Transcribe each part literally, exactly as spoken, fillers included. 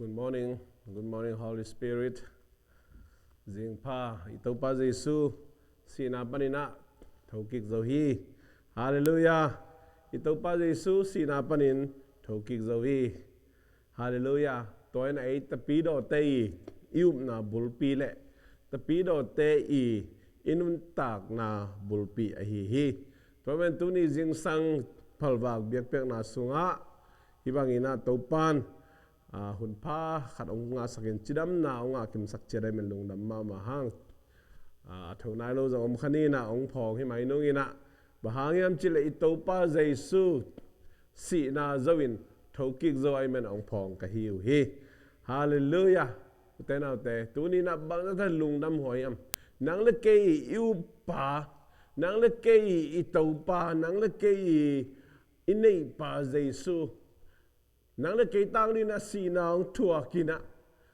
Good morning. Good morning, Holy Spirit. Zingpha, i Topa Jesu sihna panin ah thokik zo hi. Halleluiah. I Topa Jesu sihna panin thokik zo hi. Halleluiah. Tua in ei tapidawte i, i upna bulpi le tapidawte i, i nuntakna bulpi ahi hi. Tua pen tuni zingsang phalvak biakpiakna sungah hih bangin ah Topan a, hunpha khat hong ngahsakin cidamna hong ngah kimsak ciat ahih manin lungdam mahmah hang. A, a tho nai lo zong om kha ni in ah hong phawng hi mai nung in ah, bang hang hiam cih leh i Topa Jesu sihna zo in thokik zo ahih manin hong phawng ka hi uh hi. Halleluiah. Ute naute, tuni in ah bangzah tak lungdam huai hiam? Nang le kei i uppa, nang le kei i Topa, nang le kei i neihpa Jesu, nang le kei tang dingin ah sihna hong thuakin ah,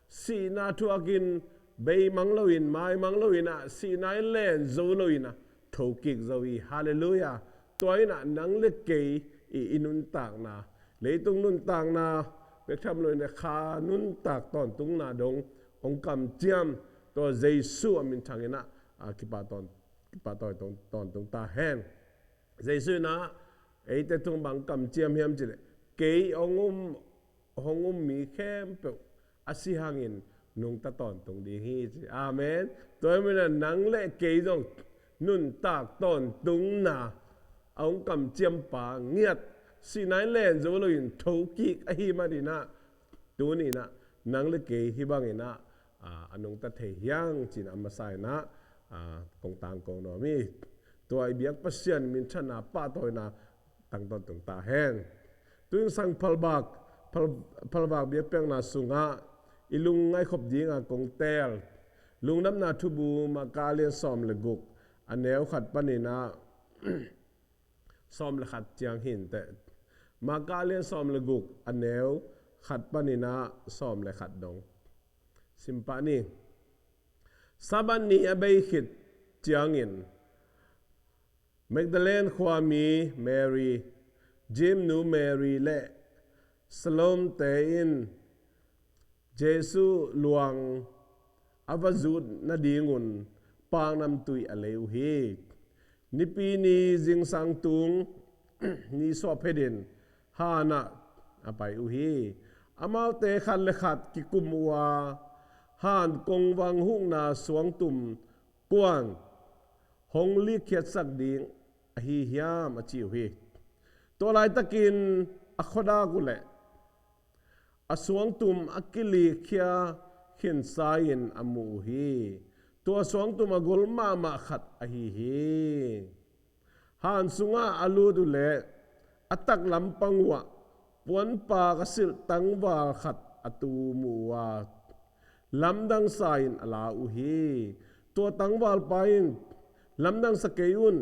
sihna thuakin beimang loin, maimang loin ah, sihna in len zo loin ah thokik zo hi. Halleluiah. Tua in ah nang le kei i, i nuntakna, leitung nuntakna bek tham loin ah kha nuntak tawntungna dong hong kamciam tua Jesu a minthangin ah, a, kipah tawn, kipah tawi tawn, tawntung ta hen. Jesu in ah eite tung bang kamciam hiam cih leh, kei hong um, hong um mi khempeuh a si hangin nungta tawntung ding hi ci. Amen. Tua ahih manin ah nang le kei zong nuntak tawntungna a hong kamciampa ngiat, sihna in len zo loin thokik ahih manin ah, tuni in ah nang le kei hih bangin ah, a, a nungta thei hi hang ci-in ah a masa in ah, a, kong tangko nuam hi. Tua i biak Pasian minthanna pahtawina tang tawntung ta hen. Tuni zingsang phalvak, phal-, phalvak biakpiakna sungah i lungngaih khop dinga kong teel Lungdamna Thubu Marka a lian sawm le guk, a neu khat panin ah sawm le khat ciang hi inteh. Marka a lian sawm le guk, a neu khat panin ah sawm le khat dong sim pah ni. Sabbath ni a bei khit ciangin Magdalene khuami Mary, James nu Mary le Salome-te in Jesu luang a va zut nadingun paknamtui a lei uh hi. Nipi ni zingsang tung ni suahphetin han ah a pai uh hi. Amaute khat le khat kikum uh a, han kongvang hukna suangtum kua'n hong likkhiatsak ding ahi hiam, a ci uh hi. Tua laitakin a khuadak uh leh a suangtum a kilikkhia khinsa-in a mu uh hi. Tua suangtum a gol mahmah khat ahi hi. Han sungah a lut uh leh a taklam pang uhah puanpak a silh tangval khat a tu mu uh a, lamdang sa-in a la uh hi. Tua tangvalpa in, "Lamdang sa kei un.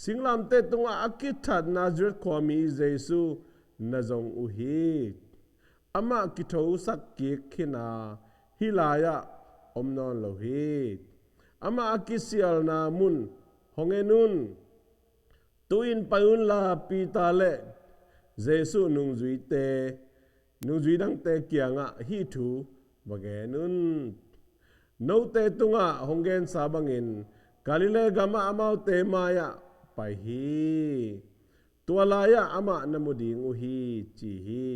Singlamteh tungah a kithat Nazareth khuami Jesu na zong uh hi. Amah kithosak kik khin a, hih lai-ah om nawn lo hi. Amah a kisialna mun hong en un. Tu-in pai unla Peter le Jesu nungzuite, nungzui dangte kiangah hih thu va gen un. Note tungah hong gensa bangin Galilee gamah amaute mai-ah pai hi. Tua lai-ah amah na mu ding uh hi," ci hi.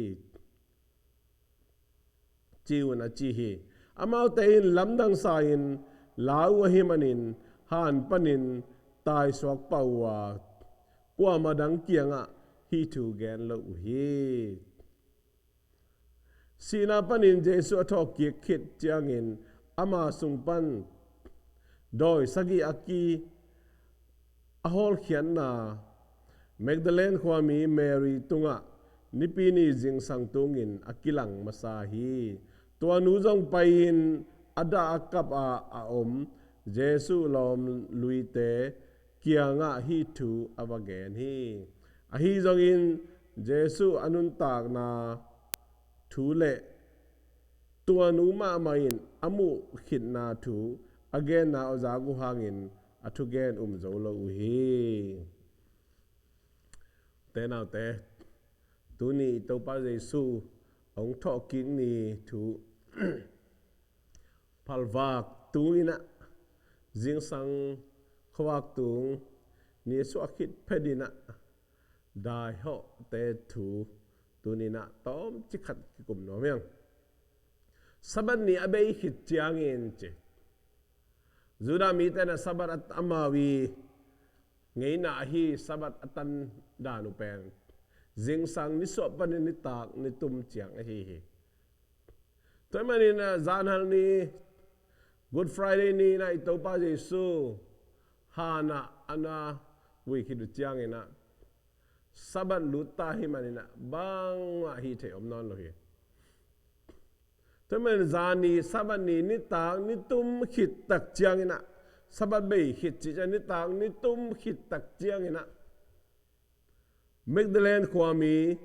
Ci un, a ci hi. Amaute in lamdang sa-in la uh ahih manin han panin taisuak pah uh a, kuamah dang kiangah hih thu gen lo uh hi. Sihna panin Jesu a thawhkik khit ciangin ama sung pan dawi sagih a ki a hawlkhiatna Magdalene khuami Mary tungah Nipi ni zingsang tungin a kilang masa hi. Tua nu zong pai-in a dah a kap a, a om Jesu lawmluite kiangah hih thu a va gen hi. Ahi zongin Jesu a nuntakna thu le tua nu mahmah in a muh khitna thu a genna a zak uh hangin a thugen um zo lo uh hi. Ute naute, tuni i Topa Jesu Hong thawhkik ni thu phalvak tunginah, zingsang khuavak tung ni suah khit phetinah daihawhte thu tuninah tawmcik khat kikum nuam hiang. Sabbath ni a bei khit ciangin ci, Judah mite na Sabbath a, amau i ngeina ahi Sabbath a tan dan uh pen zingsang nisuah panin nitak nitum ciang ahi hi. Tua ahih manin a, zanhal ni Good Friday ni-in a i Topa Jesu hanah a na vui khit uh ciangin a, Sabbath lut ta ahih manin a, bangmah hih theih om nawn lo hi. Tua ahih manin zani Sabbath ni nitak nitum khit tak ciangin a, Sabbath bei khit cih ciang nitak nitum khit tak ciangin a, Magdalene khuami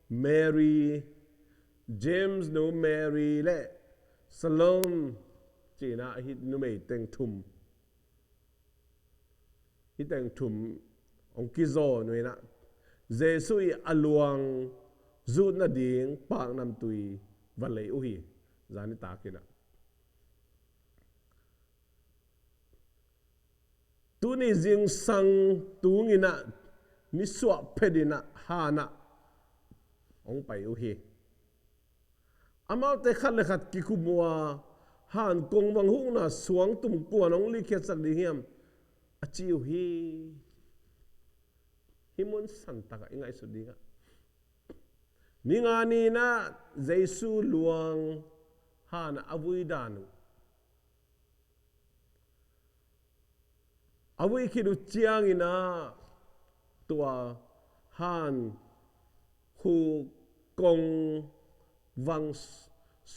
Mary, James nu Mary le Salome ci-in a, hih numei teng thum, hih teng thum hong kizawn uh in a, Jesu i a luang zut nading paknamtui va lei uh hi. Zani takin a, tuni zingsang tungin a, nisuah phetin a, hanah hong pai uh hi. Amaute khat le khat kikum uh a, han kongvang hukna suangtum kua'n hong likkhiatsak ding hiam, a ci uh hi. Hih mun santak ah i ngaihsut ding a, ni nga ni-in a Jesu luang hanah a vui dan uh, a vui khit uh ciangin a, tua han khuk kongvang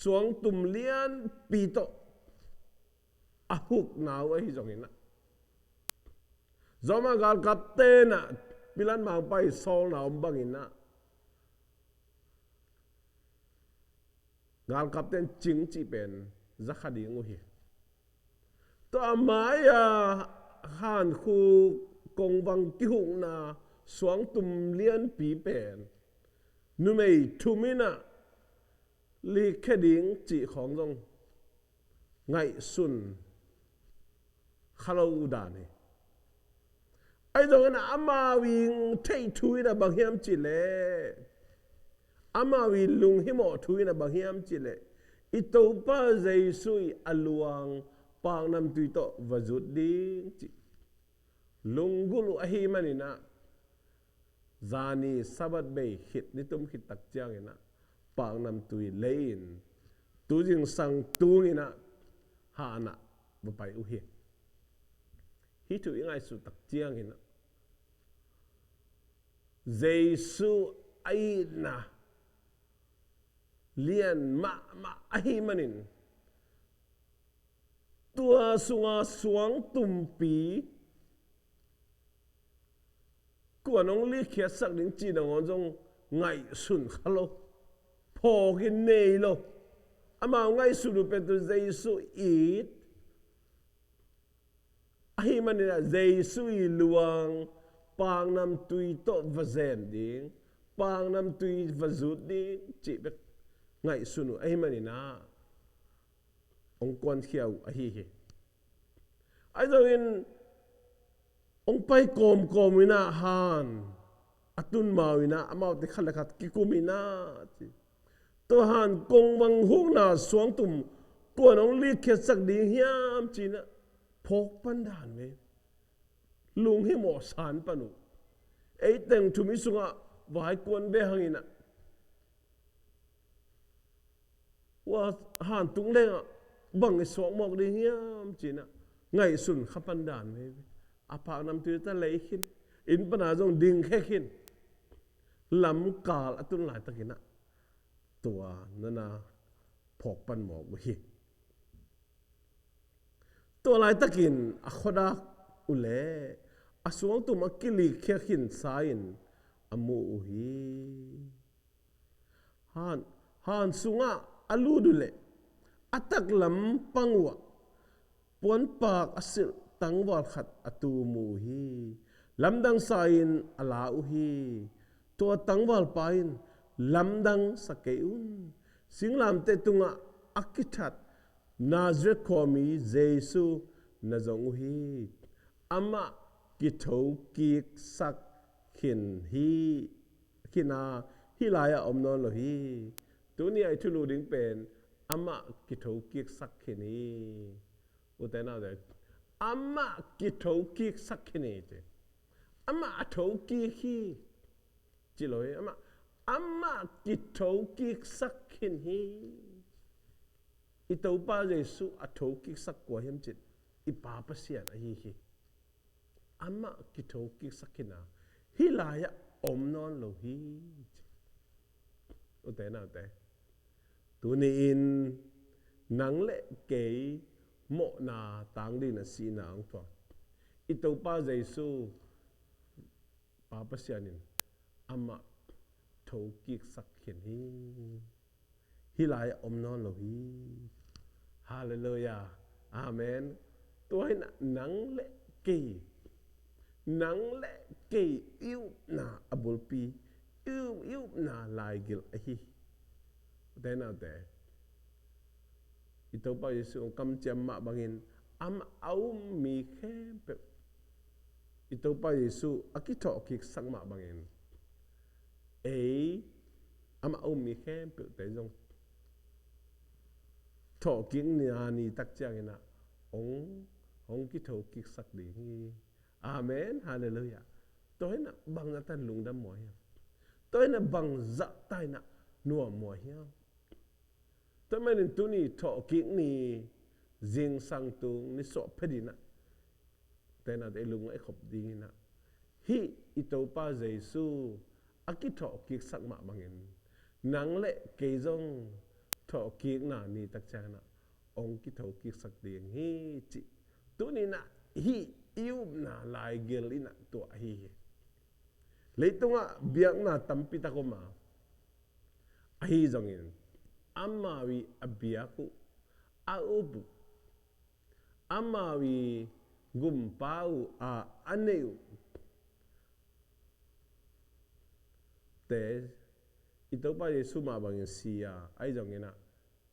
suangtum lianpi tawh a hukna uh ahi zongin a, Roma galkapte na Pilat mangpa i sawlna om bangin a, galkapte in cing cih pen za kha ding uh hi. Tua a mai-a han khuk kongvang kihukna suangtum lianpi pen numei thum in a likkhia ding cih khawng zong ngaihsun kha lo uh dan hi. Ahi zongin a, amau i theih thu in a bang hiam cih leh, amau i lunghimawh thu in a bang hiam cih leh, i Topa Jesu i a luang paknamtui tawh va zut ding cih lunggulh uh ahih manin a, zani Sabbath bei khit nitum khit tak ciangin a, paknamtui lei-in tu zingsang tungin a, hanah va pai uh hi. Hih thu i ngaihsut tak ciangin a, Jesu a itna lian mahmah ahih manin, tua sunga suangtumpi kua'n hong likkhiatsak ding cih nangawn zong ngaihsun kha lo, phawk in nei lo. Amau ngaihsun uh pen tua Jesu it ahih manin a, Jesu i luang paknamtui tawh va zen ding, paknamtui va zut ding cih bek ngaihsun uh ahih manin a, hong kuankhia uh ahi hi. Ahi zongin hong pai kawmkawm in a, han a tun mau in a, amaute khat le khat kikum in a, ci, tua han kongvang hukna suangtum kua'n hong likkhiatsak ding hiam ci-in a, phawk pan dan ve. Lunghimawh san pan uh. Ei teng thum i sungah vai kuan ve hangin a, ua han tung leng a, bang i suak mawk ding hiam ci-in a, ngaihsun kha pan dan ve. A paknamtui ta lei khin, inn pana zong dingkhia khin, lamkal a tun laitakin a, tua na na phawk pan mawk uh hi. Tua laitakin a khuadak uh leh a suangtum a kilikkhiat khinsa-in a mu uh hi. Han, han sungah a lut uh leh a taklam pang uhah puanpak a silh tangval khat a tum uh hi. Lamdangsa-in a la uh hi. Tua tangvalpa in lamdang sa kei un. Singlamteh tungah a kithat Nazareth khuami Jesu na zong uh hi. Amah kithokiksak khin hi, khin a, hih lai-ah om nawn lo hi. Tuni a i thulu ding pen amah kithokiksak khin hi. Ute naute, amah kithokiksak khin hi ci. Amah a thokik hi ci lo hi. Amah, amah kithokiksak khin hi. I Topa Jesu a thokiksak kua hiam cih leh i Pa Pasian ahi hi. Amah kithokiksak khin a, hih lai-ah om nawn lo hi. Ute naute, tuni-in nang le kei mawhna tang dingin a sihna hong thuak i Topa Jesu, Pa Pasian in amah thokiksak khin hi. Hih lai-ah om nawn lo hi. Halleluiah. Amen. Tua hi-in ah nang le kei, nang le kei i upna a bulpi, i up, i upna laigil ahi hi. Ute naute, i Topa Jesu hong kamciam mah bangin amah a um mi khempeuh, i Topa Jesu a kithawhkiksak mah bangin ei, amah a um mi khempeuhte zong thawhkikna ni tak ciangin ah hong, hong kithokiksak ding hi. Amen. Halleluiah. Tua hi-in ah bang zahta-in lungdam mawh hiam? Tua hi-in ah bang zahta-in ah nuam mawh hiam? Tua manin tuni thawhkik ni, zingsang tung ni suah phet in ah, ute naute, i lungngaih khop dingin ah hih i Topa Jesu a kithawhkiksak mah bangin nang le kei zong thawhkikna ni tak ciangin ah hong kithokiksak ding hi cih tuni-in ah hih i upna laigil in ah tuah ahi hi. Leitungah biakna tampi tak om a, ahi zongin amau ii a biak uh, a up uh, amau ii gumpa uh, a, a neih uh te i Topa Jesu mah bangin si a, ahi zongin ah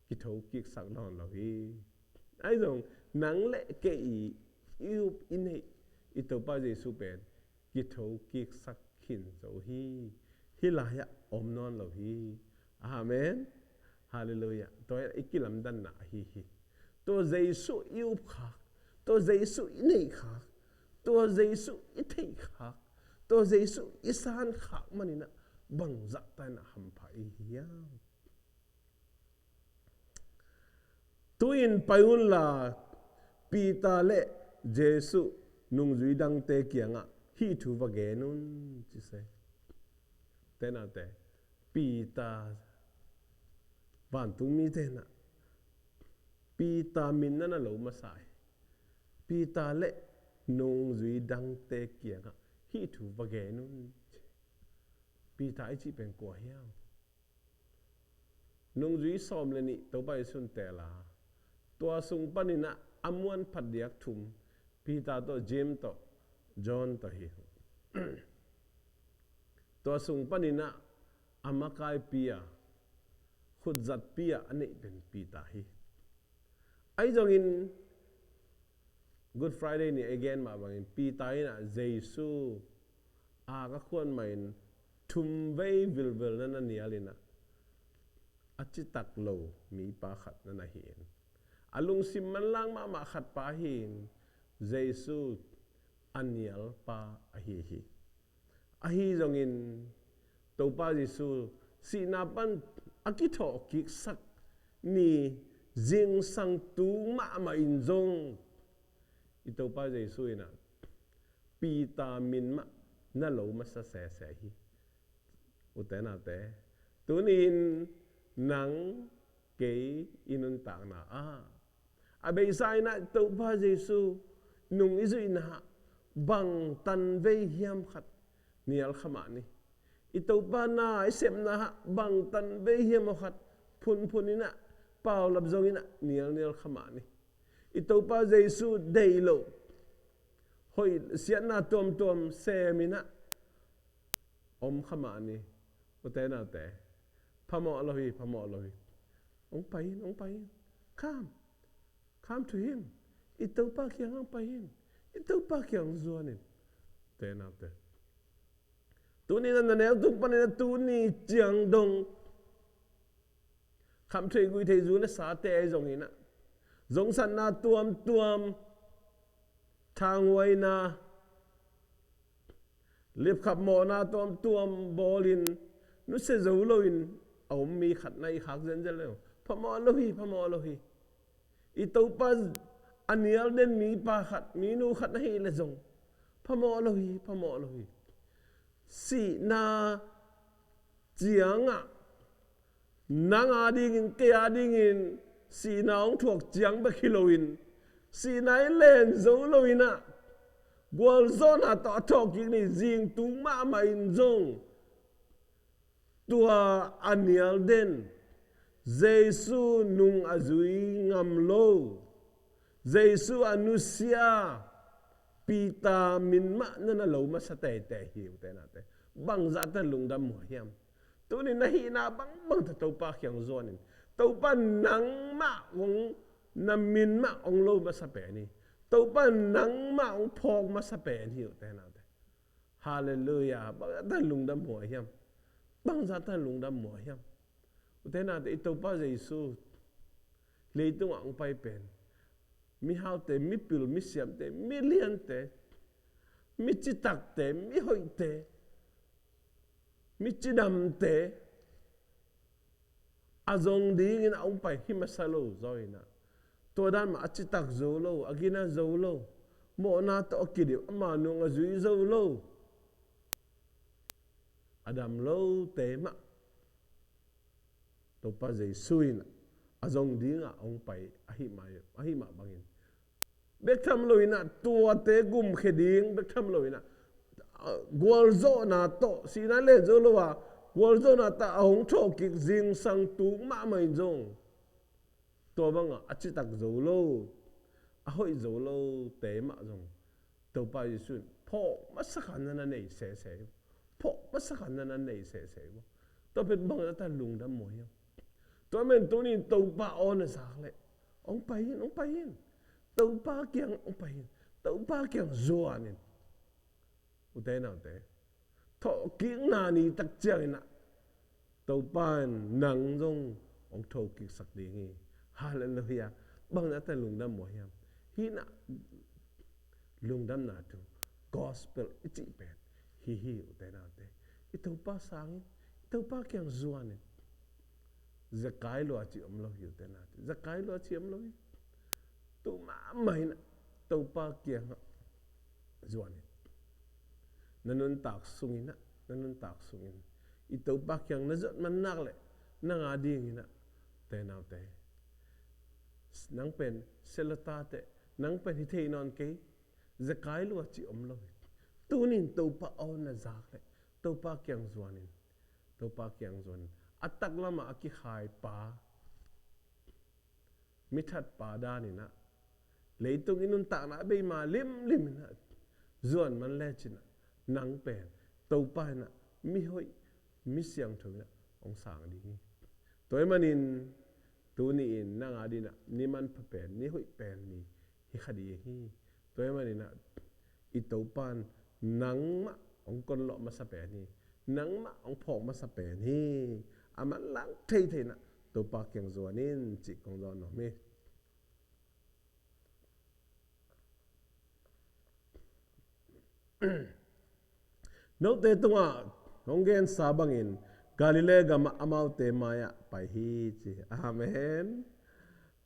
kithokiksak nawn lo hi. Ahi zong nang le kei ii i up i neih i Topa Jesu pen kithokiksak khin zo hi. Hih lai-ah om nawn lo hi. Amen. Halleluiah. Tua hi-in ah i kilamdanna ahi hi. Tua Jesu i up khak, tua Jesu i neih khak, tua Jesu i theih khak, tua Jesu i san khak manin ah bang zahta-in ah hampha i hi hiam? Tu-in pai unla, Peter le Jesu nungzui dangte kiangah hih thu va gen un, ci se. Ute naute, Peter, vantungmite in ah Peter min na na lo masa hi. Peter le nungzui dangte kiangah hih thu va gen un, ci. Peter i cih pen kua hiam? Nungzui sawm le nih Topa Jesu in teel a, tua sung panin ah a muanphat diak thum, Peter tawh, James tawh, John tawh hi. Tua sung panin ah a makaipi a, khutzatpi a a neih pen Peter hi. Ahi zongin Good Friday ni a i gen mah bangin Peter in ah Jesu a ka khuan mahin thumvei vilvel na na nial in ah a citak lo mipa khat na na hi in, a lungsim manlang mahmah khat pa hi in, Jesu a nialpa ahi hi. Ahi zongin Topa Jesu sihna pan a kithawhkiksak ni zingsang tung mahmah in zong i Topa Jesu in ah Peter min mah na lo masa sese hi. Ute naute, tuni-in nang kei i nuntakna ah a beisa in ah Topa Jesu nung i zuihna ah bang tanvei hiam khat nial kha mah ni. I Topa na i sepna ah bang tanvei hiam aw khat phunphun in ah, paulap zong in ah nialnial kha mah ni. I Topa Jesu deih loh hoih siatna tuamtuam sem in ah om kha mah ni. Ute naute, Phamawh lo hi, phamawh lo hi. Hong pai in, hong pai in. Come. Come to him. I Topa kiang hong pai in. I Topa kiang zuan in. Te naute. Tuni na na neu tung panin a tuni ciang dong khamh thei gui thei zu le sate ahi zongin ah, zongsatna tuamtuam, thanghuaina, lipkhap mawhna tuamtuam bawlin nusia zo loin a om mi khat na hi khak zenzen le, phamawh lo hi, phamawh lo hi. I Topa a nial den mipa khat, minu khat na hih leh zong phamawh lo hi, phamawh lo hi. Sihna ciangah nang a dingin, kei a dingin sihna hong thuak ciang bek hi loin, sihna i len zo loin ah, gualzawhna tawh a thawhkik ni zingtung mahmah in zong tua a nial den, Jesu nung a zui ngam lo, Jesu a nusia Peter min mah na na lo masa teitei hi, ute naute. Bangzahta lungdam muh hiam? Tuni na hihna bangbang tawh Topa kiang zuanin, Topa nangmah hong, na min mah hong lo masa pen hi. Topa nangmah hong phawk masa pen hi, ute naute. Halleluiah. Bangzahta lungdam muh hiam? Bangzahta lungdam muh hiam? Ute naute, i Topa Jesu leitungah hong pai pen mihaute, mipil, misiamte, miliante, micitakte, mihoihte, micidamte a zong dingin a hong pai hi masa lo zaw in ah, tua dan mah a citak zo lo, a gina zo lo, mawhna tawh a kidip, ama nung a zui zo lo, a dam lote mah Topa Jesu in a zong dingah hong pai ahi mah, ahi mah bangin, bek tham lo in ah, tuate gumkhia ding bek tham lo in ah, gualzawhna tawh, sihna len zo lo a, gualzawhna tawh a hong thawhkik zingsang tung mahmah in zong, tua bangah a citak zo lo, a hoih zo lote mah zong Topa Jesu in phawk masa khan na na nei sese hi. Phawk masa khan na na nei sese hi. Tua pen bangzahta lungdam muh hiam? Tua men tuni in Topa aw na zak leh, hong pai in, hong pai in. Topa kiang hong pai in. Topa kiang zuan in. Ute naute, thawhkikna ni tak ciangin ah Topa in nang zong hong thokiksak ding hi. Halleluiah. Bangzahta lungdam muh hiam? Hih na lungdamna thu, gospel i cih pen hi hi, ute naute. I Topa sangin, i Topa kiang zuanin, zekai lua cih om lo hi, ute naute. Zekai lua cih om lo hi. Tu mahmah in ah Topa kiangah zuanin, na nuntak sungin ah, na nuntak sungin i Topa kiang na zuat man nak leh, nang a dingin ah, te naute, nang pen selata teh, nang pen hi thei nawn kei, zekai lua cih om lo hi. Tuni in Topa aw na zak leh, Topa kiang zuanin, Topa kiang zuanin. A taklamah a kikhai pa, mithat pa danin ah, leitung i nuntakna a bei ma limlim in ah, zuan man lecin ah, nang pen Topa in ah mihoih, misiangtho in ah hong sang ding hi. Tua ahih manin tuni in nang a dingin ah ni manpha pen, ni hoih pen ni hi kha ding hi. Tua ahih manin ah i Topa in nangmah hong konlawh masa pen hi. Nangmah hong phawk masa pen hi. A manlang theithei in ah Topa kiang zuanin cih kong zawn nuam hi. Note tungah hong gensa bangin Galilee gamah amaute mai-ah pai hi, ci. Amen.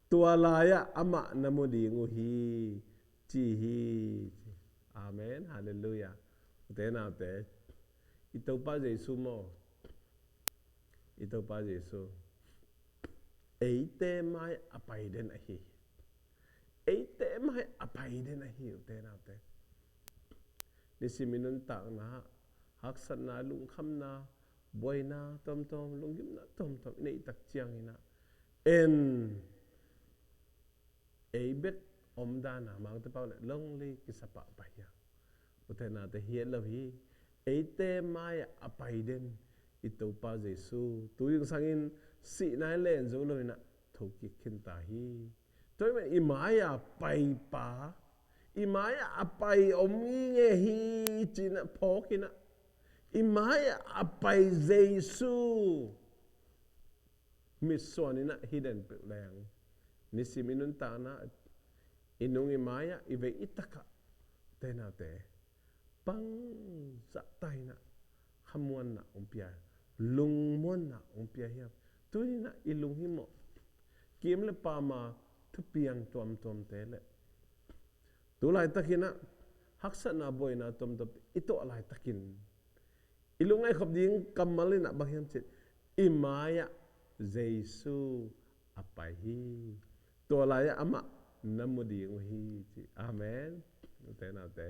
Tua lai-ah amah na mu ding uh hi, ci hi, ci. Amen. Halleluiah. Ute naute, i Topa Jesu maw, i Topa Jesu eite mai a pai den ahi hi. Eite mai a pai den ahi hi, ute naute. Nisim i nuntakna, haksatna, lungkhamna, buaina tomtom, lunggimna tomtom i neih tak ciangin ah, en, ei bek omdan a, Mangte pau leh lonely kisa pahpah hi a. Ute naute, hi het lo hi. Eite mai-ah a pai den, i Topa Jesu tu zingsangin sihna i len zo lo inah thokik khin ta hi. Tua ahih manin i mai-ah a paipa, i mai-ah a pai om i ngei hi ci-inah phawk inah, i mai-ah a pai Jesu mitsuan inah hi den peuh leng, nisim i nuntakna, i nung i mai-ah, i vei i takah, ute naute, bangzah ta inah khamuanna hong pia, lungmuanna hong pia hiam? Tuni inah i lunghimawh, kim le pam a thupiang tuamtuamte le tu laitakinah haksatna, buaina tuamtuam i tuah laitakin i lungngaihkhop ding kammal inah bang hiam cih leh, i mai-ah Jesu a pai hi. Tua lai-ah amah na mu ding uh hi, ci. Amen. Ute naute,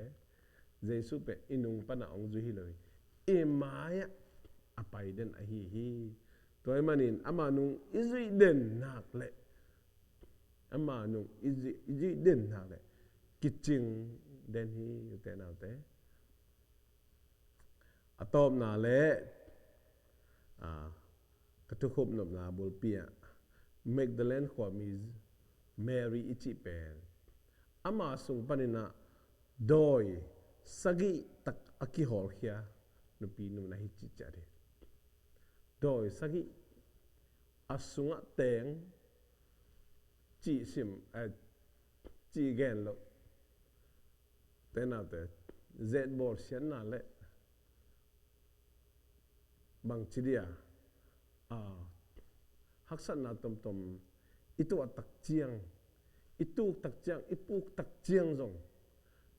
Jesu pen i nung panah hong zui hi lo hi. I mai-ah a pai den ahi hi. Tua ahih manin ama nung i zuih den nak leh, ama nung i zuih, i zuih den nak leh kicing den hi, ute naute. A tawpna le, a, ka thukhupnopna bulpi ah Magdalene khuami Mary i cih pen ama sung paninah dawi sagih tak a kihawlkhia nupi nu na hi cih ciat hi. Dawi sagih a sungah teng cih sim, eh, cih gen loh, ute naute, zet bawlsiatna le bangci dia, a, haksatna tomtom i tuah tak ciang, i tuk tak ciang, i puk tak ciang zong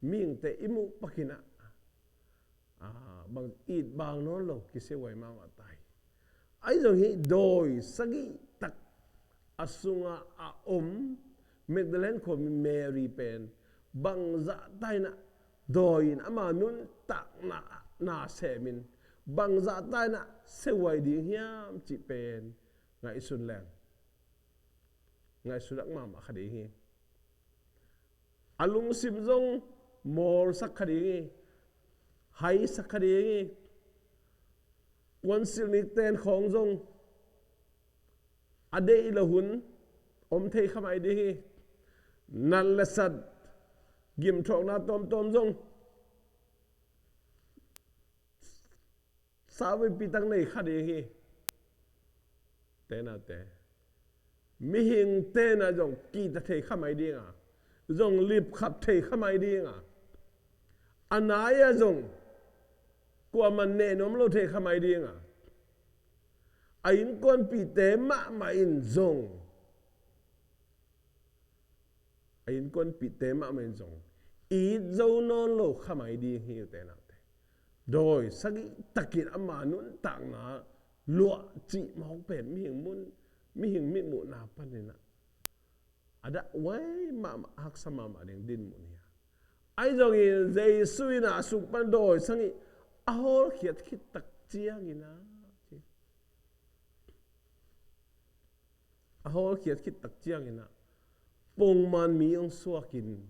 mihingte i muh pakinah, a, bang it bang nawn lo kisiahuai mahmah ta hi. Ahi zong hih dawi sagih tak a sungah a om Magdalene khuami Mary pen bangzah ta inah dawi in ama nuntakna na semin, bangzah ta inah siahuai ding hiam cih pen ngaihsun leng ngaihsut lak mahmah kha ding hi. A lungsim zong mawlsak kha ding hi. Haisak kha ding hi. Puansilh nik ten khawng zong a deih lo hun om thei kha mai ding hi. Nat le sat, gimthuakna tuamtuam zong sa veipi tak nei kha ding hi. Ute naute, mihingte na zong kihta thei kha mai ding a, zong lipkhap thei kha mai ding a, a nai-ah zong kuamah neh nuam lo thei kha mai ding a, a innkuanpihte mahmah in zong, a innkuanpihte mahmah in zong it zo nawn lo kha mai ding hi, ute naute. Dawi sagih takin ama nuntakna luah cih mawk pen mihing mun, mihing mitmuhna paninah a dah huai mahmah, haksa mahmah ding dinmun hi a. Ahi zongin Jesu in a sung pan dawi sagih a hawlkhiat khit tak ciangin a, a hawlkhiat khit tak ciangin a, pongman mi hong suakin,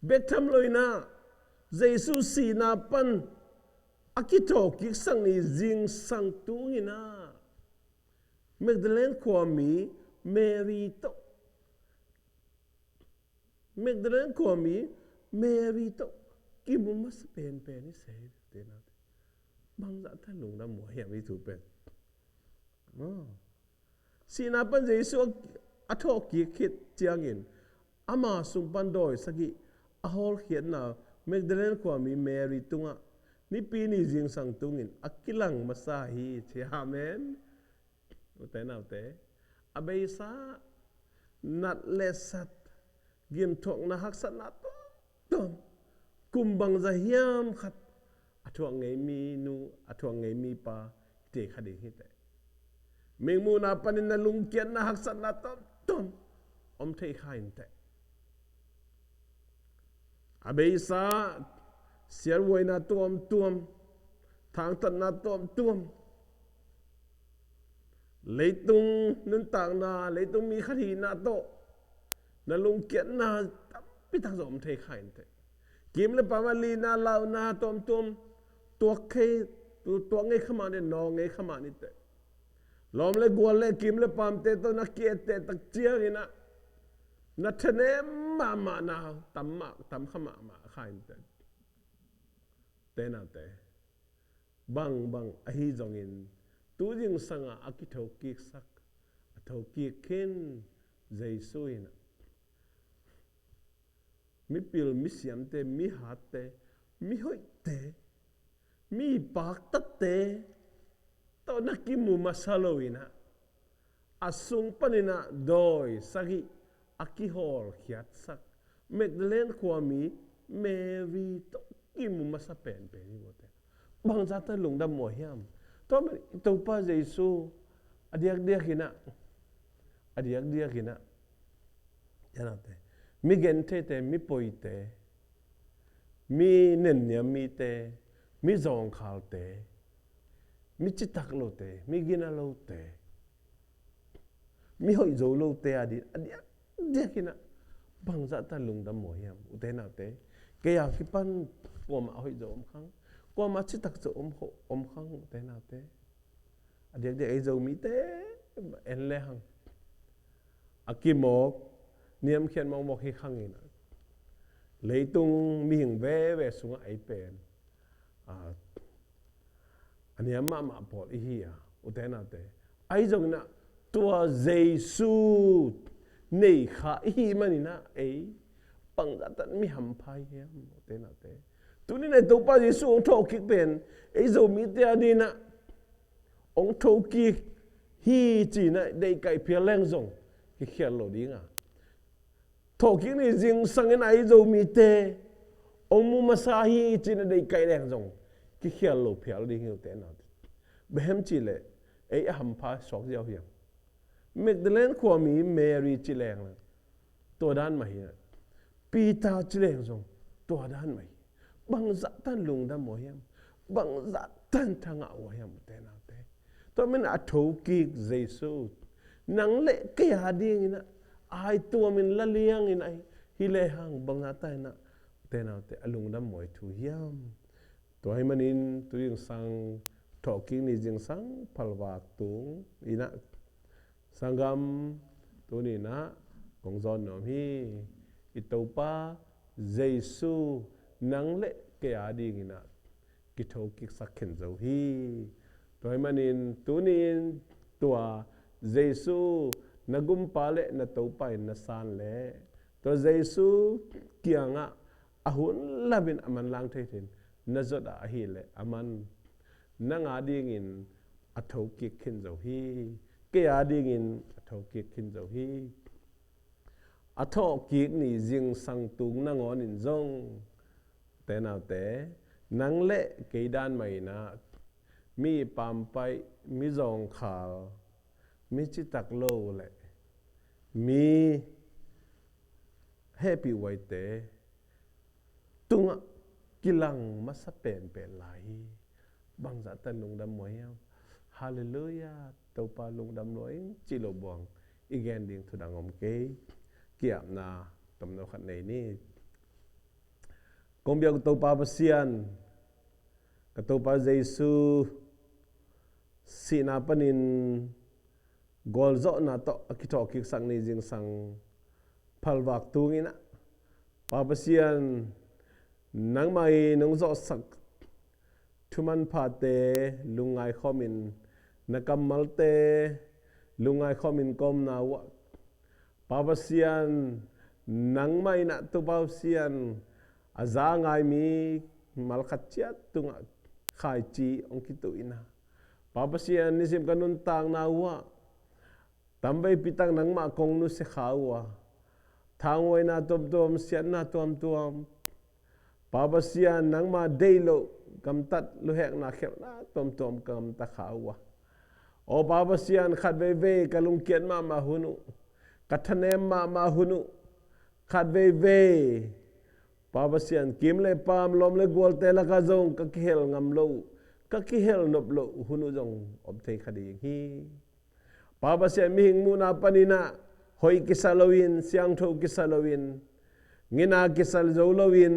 bek tham lo in a, Jesu sihna pan a kithawhkik sak ni zingsang tungin a, Magdalene khuami Mary tawh, Magdalene khuami Mary tawh kimu masa penpen i sei, ute naute. Bangzah ta lungdam mua hiam i thu pen. Sihna pan Jesu a, a thawhkik khit ciangin ama sung pan dawi sagih a hawlkhiatna Magdalene khuami Mary tungah Nipi ni zingsang tungin a kilang masa hi, ci. Amen. Ute naute, a beisa nat le sat, gimthuakna haksatna tuamtuam, kum bangzah hiam khat a thuak ngei mi nu, a thuak ngei mi pa kithei kha ding hi teh. Mihing muhna panin na lungkiatna haksatna tuamtuam om thei kha in teh. A beisa siathuaina tuamtuam, thangtatna tuamtuam, leitung nuntakna, leitung mi khat hihna tawh na lungkiatna tampi tak zong om thei kha in teh. Kim le pam a lina launa tuamtuam tuak thei, Tu tuak ngei kha mah ni, nawng ngei kha mah ni teh. Lawm le gual le kim le paamte tawh na ki-etteh tak ciangin ah na thanem mahmah na, tam mah, tam kha mahmah kha in teh. Te nate, bangbang ahi zongin tu zingsang a a kithokiksak, a thokik khin Jesu in ah mipil misiamte, mihatte, mihoihte, mi paktatte tawh na kimu masa lo in ah, a sung panin ah dawi sagih a kihawlkhiatsak Magdalene khuami Mary tawh kimu masa penpen hi uh te. Bangzah tan lungdam maw hiam? Tua man i Topa Jesu a diakdiak in ah, a diakdiak in ah, te nate, mi gentheite, mi poite, mi nenniam mite, mi zawngkhalte, mi citak lote, mi gina lote, mi hoih zo lote a ding a diakdiak in ah bangzah tan lungdam maw hiam, ute naute? Kei a kipan kuamah hoih zo om khang, kuamah citak zo om kho-, om khang, ute naute. A diakdiak ei Zomite en le hang a kimawk, niamkhiat mawkmawk hi khang in ah, leitung mihing veve sungah ei pen a, a niam mahmah pawl i hi a, ute naute. Ahi zongin ah tua Jesu nei kha i hih manin ah ei bangzah tan mi hampha hiam, ute naute? Tuni-in ah i Topa Jesu hong thawhkik pen ei Zomite a dingin ah hong thokik hi ci-in ah deihkaih phial leng zong kikhial lo ding a, thawhkik ni zingsang in ah ei Zomite hong mu masa hi ci-in ah deihkaih leng zong kikhial lo phial ding hi, ute naute. Bang hiam cih leh ei a hampha suak ziau hiam? Magdalene khuami Mary ci leng leng tua dan mah hi. Peter ci leng zong tua dan mah hi. Bangzah tan lungdam uh hiam? Bangzah tan thangah uh hiam, ute naute? Tua manin a thokik Jesu, nang le kei a dingin ah a tuamin la liangin ah hi le hang bangzah tan in ah, ute naute, a lungdam mawi thu hiam? Tua ahih manin tu zingsang thawhkik ni zingsang phalvak tung in ah, sanggam, tuni-in ah kong zawn nuam hi. I Topa Jesu nang le kei a dingin ah kithokiksak khin zo hi. Tua ahih manin tuni-in tua Jesu na gumpa le na Topa in na san leh, tua Jesu kiangah a hun lamin a manlang thei theih in na zot a, ahih leh aman nang a dingin a thokik khin zo hi. Kei a dingin a thokik khin zo hi. A thawhkik ni zingsang tung nangawnin zong, ute naute, nang le kei dan mah in ah mi pampaih, mi zawngkhal, mi citak lo le mi hehpih huaite tungah kilang masa penpen lai hi. Bangzah tan lungdam maw hiam? Halleluiah, Topa lungdam lua ing cih lo buang i gen ding thu dang om kei. Ki-apna tomno khat nei ni. Kong biak uh Topa Pasian, ka Topa Jesu sihna panin gualzawhna tawh a kithawhkiksak ni zingsang phalvak tung in ah, Pa Pasian, nangmah in nong zawhsak thumanphate lungngai khawmin, na kammalte lungngai khawmin ka omna uh ah, Pa Pasian, nangmah in ah Topa Pasian, a za a ngai mimal khat ciat tungah khaici hong kituh in ah, Pa Pasian, nisim ka nuntakna uh ah tamveipi tak nangmah kong nusia kha uh a, thanghuaina tuamtuam, siatna tuamtuam, Pa Pasian, nangmah deih loh gamtat, luhekna khelhna tuamtuam ka gamta kha uh a, aw Pa Pasian, khat veivei ka lungkiat mahmah hun uh, ka thanem mahmah hun uh, khat veivei, Pa Pasian, kim le paam, lawm le gualte lakah zong ka kihel ngam loh, ka kihel nop loh hun uh zong om thei kha ding hi. Pa Pasian, mihing muhna panin ah hoih kisa loin, siangtho kisa loin, ngina kisa zo loin,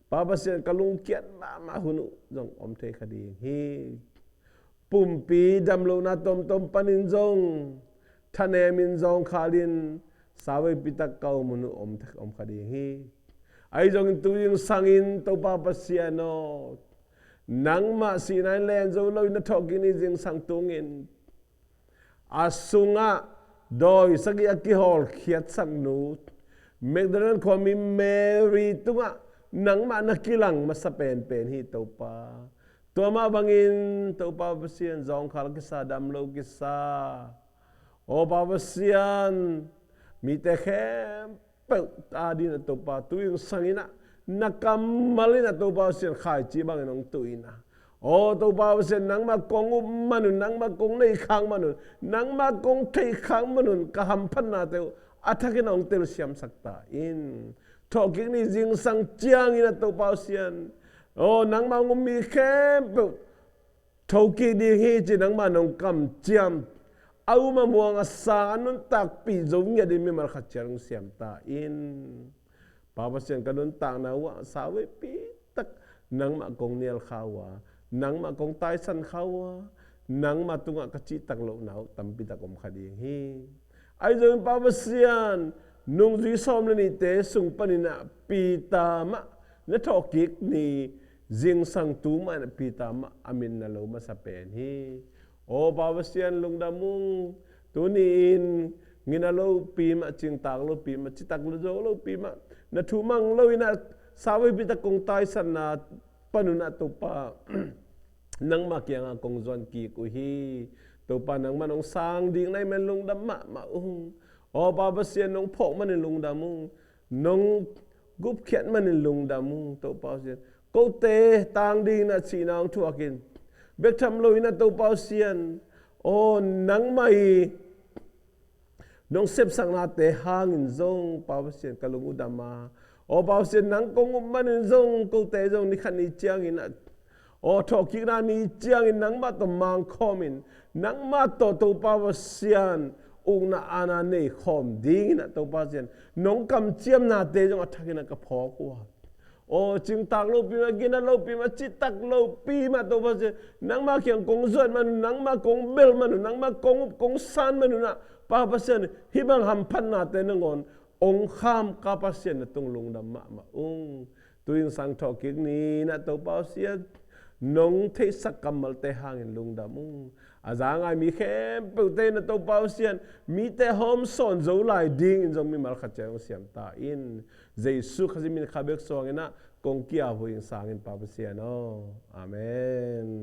Pa Pasian, ka lungkiat mahmah hun uh zong om thei kha ding hi. Pumpi damlohna tomtom panin zong thanemin zawngkhalin savepitak ka om hun uh om, om kha ding hi. Ahi zongin tu zingsangin Topa Pasian aw, nangmah sihna in len zo loin na thawhkik ni zingsang tungin a sungah dawi sagih a kihawlkhiatsak nu Magdalene khuami Mary tungah nangmah na kilang masa penpen hi Topa. Tua mah bangin Topa Pasian, zawngkhal kisa, damlo kisa, aw Pa Pasian, mite khempeuh adingin ah Topa, tu zingsangin ah na kammal in ah Topa Pasian, khaici bangin hong tuh in ah, aw Topa Pasian, nangmah kong up man un, nangmah kong neih khak man un, nangmah kong theih khak man un, ka hamphatnate uh a thakin hong telsiamsak ta in. Thawhkik ni zingsang ciangin ah Topa Pasian, aw nangmah hong um mi khempeuh thokik ding hi ci nangmah nong kamciam, a um a muang a sang a nuntakpih zo ngiat in mimal khat ciat hong siam ta in. Pa Pasian, ka nuntakna uh ah savepitak nangmah kong nial kha uh a, nangmah kong taisan kha uh a, nangmah tungah ka cihtak lohna uh tampitak om kha ding hi. Ahi zongin Pa Pasian, nungzui sawm le nihte sung panin ah Peter mah, na thawhkik ni zingsang tu mah in ah Peter mah a min na lo masa pen hi. Aw Pa Pasian, lungdam ung. Tuni-in ngina lopi mah, cingtak lopi mah, citak zo lopi mah, na thu mang loin ah savepitak kong taisanna panun ah Topa, nangmah kiangah kong zuan kik uh hi. Topa, nangmah nong sang ding na hih manin lungdam mahmah ung. Aw Pa Pasian, nong phawk manin lungdam ung. Nong gupkhiat manin lungdam ung Topa Pasian. Kote tang dingin ah sihna hong thuakin, bek tham loin ah Topa Pasian, aw nangmah i nong sepsaknate hangin zong Pa Pasian, ka lung uh dam a, aw Pa Pasian, nang kong up manin zong kote zong ni khat ni ciangin ah, aw thawhkikna ni ciangin nangmah tawh mangkhawmin, nangmah tawh Topa Pasian, ukna aana nei khawm dingin ah Topa Pasian, nong kamciamnate zong a thakin ah ka phawk uh a, aw cingtak lopi mah, gina lopi mah, citak lopi mah Topa Pasian, nangmah kiang kong zuan man un, nangmah kong bel man un, nangmah kong up kong san man un ah Pa Pasian, hih bang hamphatnate nangawn ong kham ka Pasian, na tung lungdam mahmah ung. Tu zingsang thawhkik ni-in ah Topa Pasian, nong theihsak kammalte hangin lungdam ung. A za ngai mi khempeuhte in ah Topa Pasian, mite hawmsawn zo lai dingin zong mimal khat ciat hong siam ta in. Jesu Khazih min kha bek suangin ah kong ki-ap uh hi ing, sangin Pa Pasian aw. Amen.